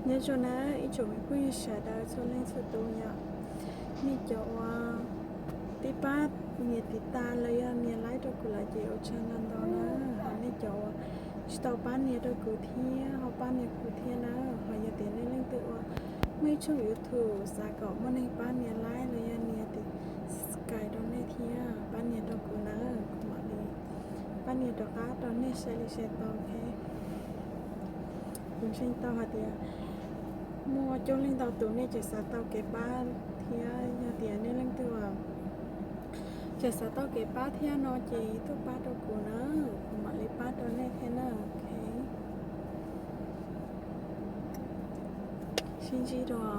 Nyob zoo na ib tsoom me phooj ywg sawv daws txhua leej txhua tus yom. Nej cov uas twb pab nias tiv tas los yog nias like rau kuv lawm ces ua tsaug ntau ntau na. Ho nej cov uas tsis tau pab nias rau kuv thiab ho pab nias kuv thiab na. Ho yog tias nej leej twg uas muaj ib tshooj YouTube xav kom muaj neeg pab nias like los yog nias subscribe rau nej thiab pab nias rau kuv na, kuv mam li pab nias rov qab rau nej sai li sai tau, ok. Kuv ntseeg tau hais tias muaj coob leej ntau tus nej tseem xav tau kev pab thiab, yog tias nej leej twg tseem xav tau kev pab thiab no ces tuaj pab rau kuv na, kuv mam li pab rau nej thiab na, ok. Sib ntsib dua.